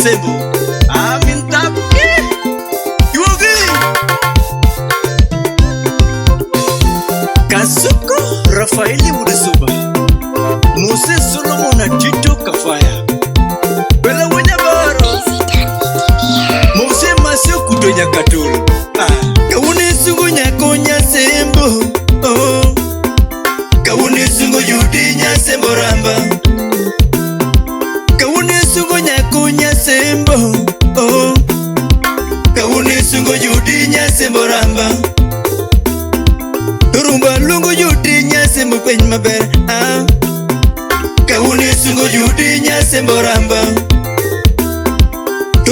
Nyasembo. Amin tapki. Yuogi. Kasuko Rafaeli Wudusuba. Mose Solomon Atito Kafaya. Bela Wanyabaro. Mose Masio Kuto Nyakatolo. Ah. Kawune sungu nyako nyasembo. Oh. Kawune sungu yudi nyasembo ramba. Kawune sungu nyako nyasembo. Oh. Kawune sungu yudi nyasembo ramba. Rumba lungu yudi nyasembo piny maber. Ah. Kawune sungu yudi nyasembo ramba.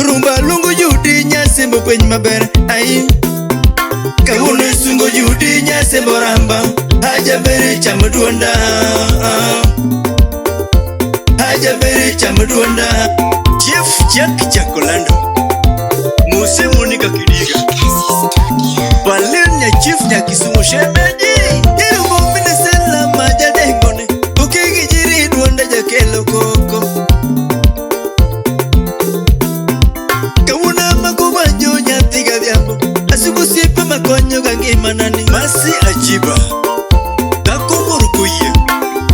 Rumba lungu yudi nyasembo piny maber. Ai. Kawune sungu yudi nyasembo ramba. Ajabere cham duonda. Ajabere cham duonda. Chief Jack Jakolando. Mose Monica Kidiga. Valeria Chief Nyakisumo Shemeji. Irumbo mine salama jadengone. Ukigi jiri duonda jakelo koko. Kawuna makubanjo nyathi gadhiambo. Asugo siepe makonyo ga ngimanani. Masi Ajiba. Dhako moruko yie.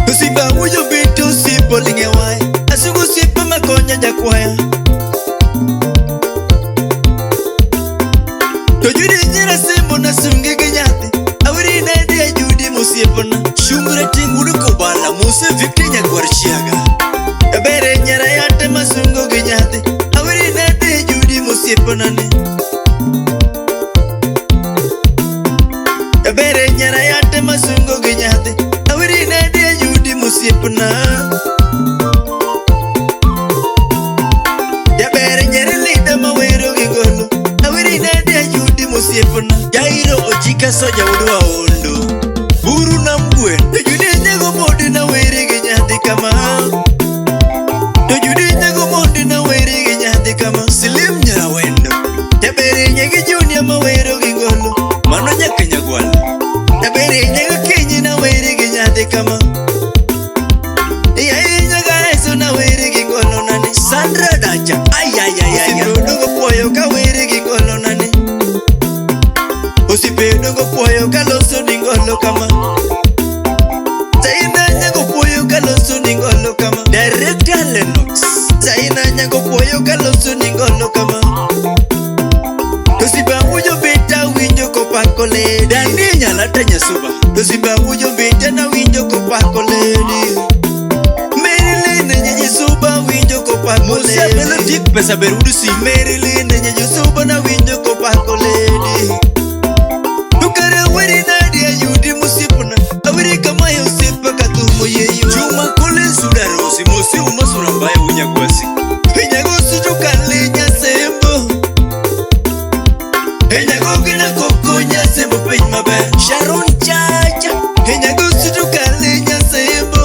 Osipa wujo bito osipo ling'e wae. Asugo siepe makonyo jakwaya. To Judy nyira sembo na sunge gi nyathi. Awiri nade ya Judy mosiepona. Shungre ting' wuod Kobala. Mose Victor Nyakwar Chiaga. Abere nyara yate masungo gi nyathi. Awiri nade ya Judy mosiepona ni. Abere nyara yate masungo gi nyathi. Awiri nade ya Judy mosiepona. Jabere nyere lida mawero gi golo. Awiri nade ya Judy mosiepona. Jairo Ojika Soja wuod Waondo. Buru nam gwen. To Judy nyago mondi na were gi nyathi kama. To Judy nyago mondi na were gi nyathi kama. Slim Nyarawendo. Jabere nyagi junior mawero gi golo. Mano nyaka Nyagwal. Jabere nyago kinyi na were gi nyathi kama. Iya nyaga eso na were gi golo nani. Sandra Dacha. Ayayayaya. Osiepe odongo puoyo ka were gi golo nani. Osiepe odongo puoyo ka loso ni golo kama. Zaina nyago puoyo ka loso ni golo kama. Director Lennox. Zaina nyago puoyo ka loso ni golo kama. Osiepe awujo beta winjo kopako lady. Dani Nyalata Nyasuba. Osiepe awujo beta na winjo kopako lady. Marilyn nyenye suba winjo kopako Mose lady. Melodic Pesa Ber wuod Si. Marilyn nyenye suba na winjo kopako lady. Tukare weri nadi ayudi musipuna. Awiri kama yosiepa kathumo yeyo. Juma Collins Udarosi. Mose Umasura Mbaya Unyagwasi. Inyagosu tukali nyasembo. Inyago gina koko nyasembo piny maber. Sharon Chacha. Inyagosu tukali nyasembo.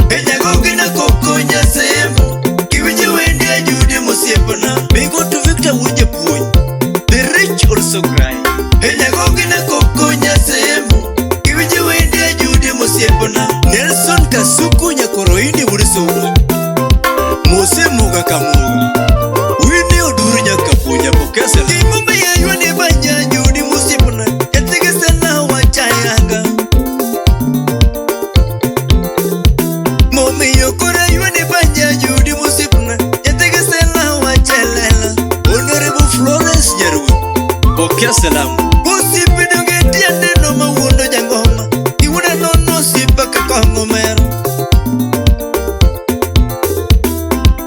Inyago gina koko nyasembo. Kiwinjo wende ajude mosiepona. Migo to Victor wuod Japuonj. The rich also cry. Inyago gina koko nyasembo. Kiwinjo wende ajude mosiepona. Nelson Kasuku Nyakoroindi wuod Suba. Mose Muga Kamuga. Winnie Oduru Nyakapuonja pokea salamu. Gimomiyo aywani banya Judy mosiepona. Nyathigi sela wachayanga. Momiyo koro aywani banya Judy mosiepona. Nyathigi sela wachelela. Honorable Florence Nyaruoth. Pokea salamu. Osiepe donge tiende no mawuondo jangoma. Iwuondo nono osiepa ka kong'o mero.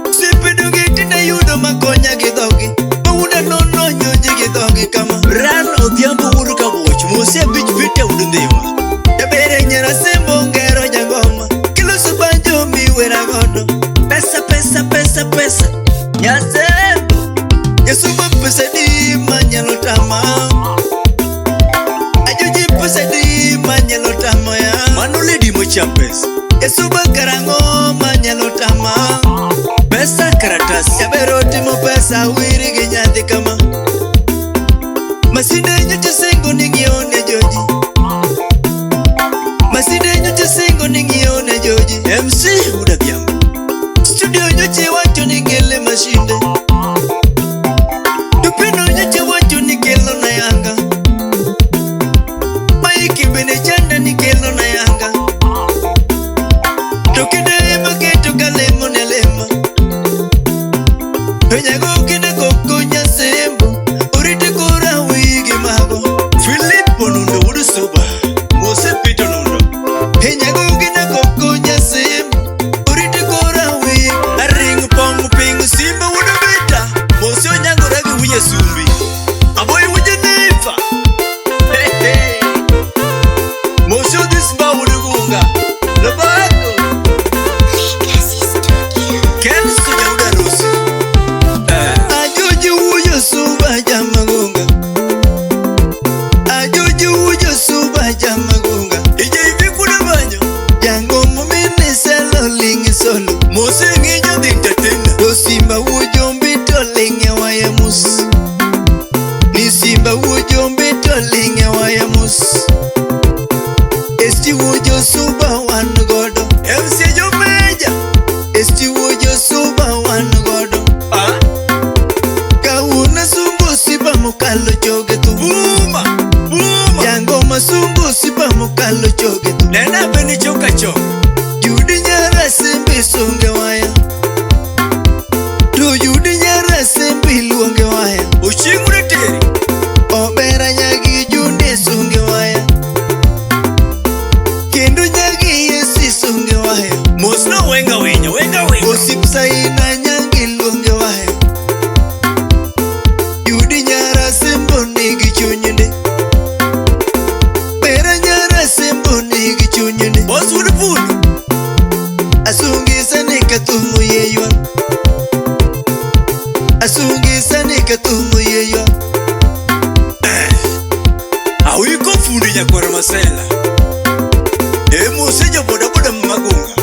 Osiepe donge tinde yudo makonya gi dhogi. Mawuondo nono nyonji gi dhogi kama. Ran Odhiambo wuod Kabuoch. Mose Abich Peter wuod Ndhiwa. Jabere nyara sembo ngero jangoma. Kiloso banjo miwera godo. Pesa pesa pesa pesa. Nyasembo. Nyasumba pesa di manyalo tama. Ajoji pesa di manyalo tama ya. Mano Lady Mochapes. Nyasumba karang'o manyalo tama. Pesa karatasi. Jabero timo pesa wiri gi nyathi kama. Masinde nyocha singo ni ng'iewo ne joji. Masinde nyocha singo ni ng'iewo ne joji. MC Udadhiambo. Studio nyocha iwacho ni jombe to ling'e waya mos. SG wuo Suba wan godo. MC Jomeja. SG wuo Suba wan godo. Ah, Kawuono sungu sipa mokalo choge thum. Buma, buma. Jangoma sungu sipa mokalo choge thum. Nena beni choka choka. Judy nyara simbi sunge waya. To Judy nyara simbi luonge waya. Oching'ure teri. Obera nyagi Judy sunge waya. Kendo nyagi Yesi sunge waya. Mos no wenga winyo, wenga winyo. Osip Saina nyangi luonge waya. Judy nyara simbo nigi chunyne. Bera nyara simbo nigi chunyne. Bos wuod pund. Asungisa ni kathumu yeywa. Asungisa ni kathumu yeywa. Awiko fundi nyakwar Masela. E mose jo bodaboda magunga.